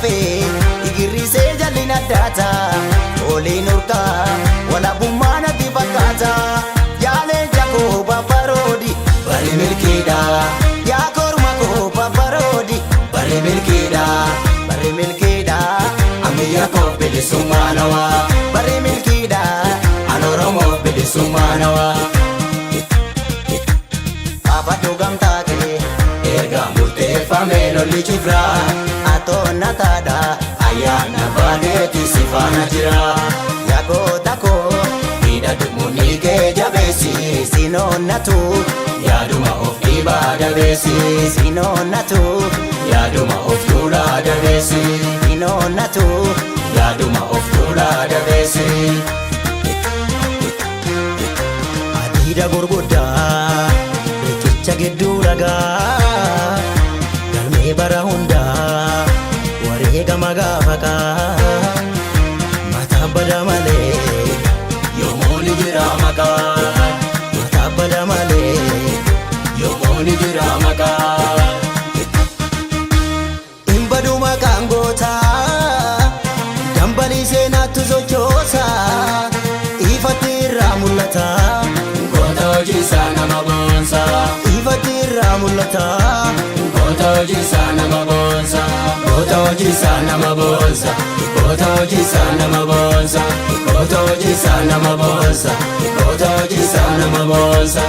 hafee igirrisee jalli naddaata oliin urkaa walaabummaa natti fakkaata. Yaalee jakoo babbaroodi barri milkiidha. Yaa korma koo babbaroodi barri milkiidha. Barri milkiidha ammayyaa koo bilisummaa nawaa barri milkiidha an Oromoof bilisummaa nawaa. Faafadhu gamtaa kee erga murteeffame lolli cifraa atoonna taadha ayyaana baaneeti si faana jira. Yagoota koo hidhadhu munii kee jabeessi sinoonnatu yaaduma of dhiibaa dabeessi sinoonnatu yaaduma of tuulaa dabeessi sinoonnatu yaaduma of tuulaa dabeessi. Adiida gurguddaa riqicha gidduu lagaa galmee bara hundaa wareegama gaafa kaa mataa bada malee yoomuu ni jira maqaa mataa bada malee yoomuu ni jira maqaa. Hin badu maqaan gootaa dambalii seenaattu sochoosa ifatti irraa mul'ata. Goota hojiisaa nama boonsa. Ifatti irraa mul'ata. Goota hojiisaa nama boonsa. Goota hojiisaa nama boonsa. Goota hojiisaa nama boonsa. Goota hojiisaa nama boonsa. Goota hojiisaa nama boonsa.